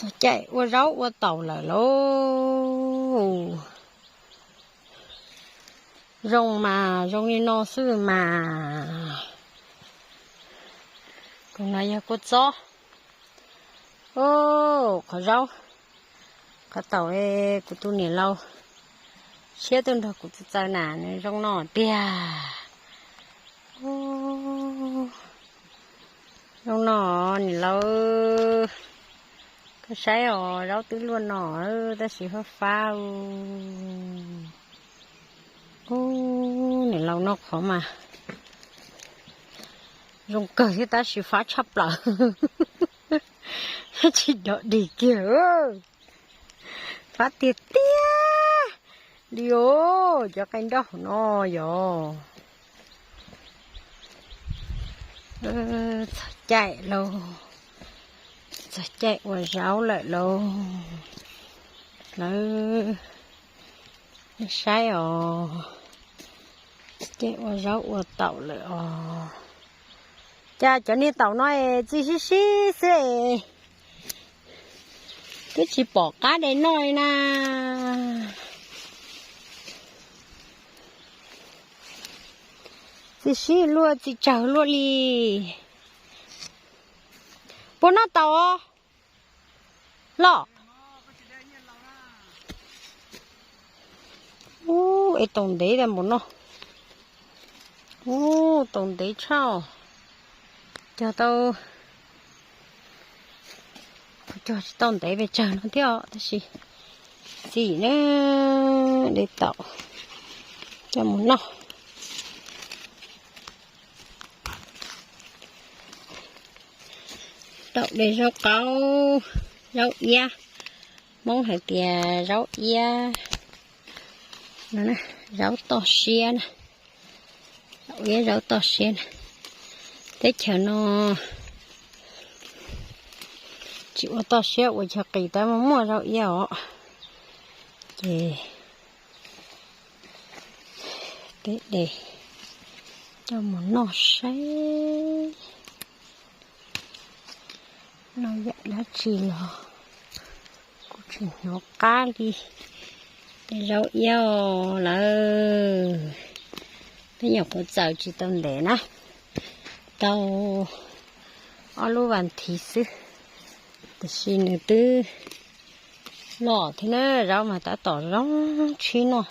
Txog caij ua zaub ua taum lawm lauj. Zoo mas zoo li no xwb mas. Tus no yog kua txob. Qhov zaub, qhov taum, kuv tus niam laus tshiab tuaj nrog kuv txawv txawv na, nws zoo no tiag. Zoo no, niam laus, koj saib os, zaub twb luaj no, tab sis fab fab. Ub, niam laus noj qhov mas zoo kawg thiab tab sis fab tshaj plaws. Tsis dog dig kiag. Fab tiag tiag li os, cov qe nroj hauv no yog. Txog caij lauj, txog caij ua zaub lawm lauj. Lawv saib os, caij ua zaub ua taum lawm os. Cas cov niag taum no es txi sib sib xwb es twb tsis pom qab de noj li na. Txi sib luaj txi tsawg luaj li. Puas noj taum os? Los. Ub, es taum ntev tas npaum no. Ub, taum ntev tshaj. Cog tau, cog tsis tau ntev pes tsawg no thiab os, tab sis txim na, de taum coj mus noj. Taum de zaub qaub, zaub iab, Hmoob hais tias zaub iab, zaub toj siab na, zaub iab zaub toj siab na. Teb chaws no tsis ua toj siab ua chaw qis tab muaj muaj zaub iab os. Ces peb de coj mus noj saib. Noj yam dab tsi los kuj tsis hnov qab li. Tej zaub iab lawm, peb nyuam qhuav txaws tsis tau ntev na, tau ob lub vas thiv xwb, tiam sis nws twb loj thiab na. Zaub mas tab tom zoo tshib noj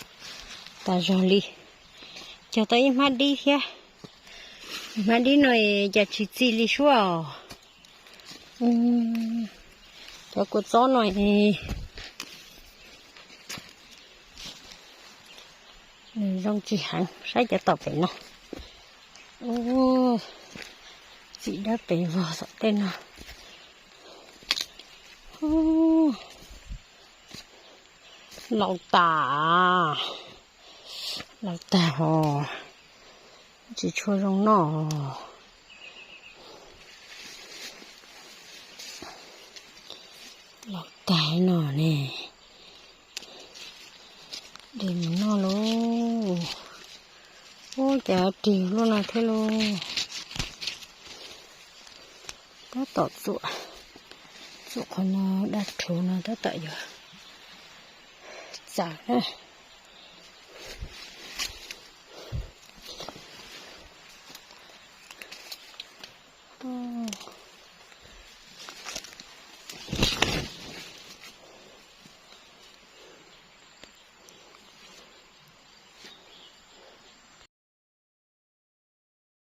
tas zog li. Cog tau ib hmab dib thiab, hmab dib no cas tsis txi li suab os. Cov kua txob no nws zoo tsis heev, saib cov tom pem no. Txim dawb pes vog tom tej no. Laus tas, laus tag os, tsis tshua zoo noj. Laus tag no ne, de mus noj lauj. Ub, cas rig luaj no thiab lauj. Tab tom txuam, txuam qhov no daj rhuv no tab tom yuav txaws na.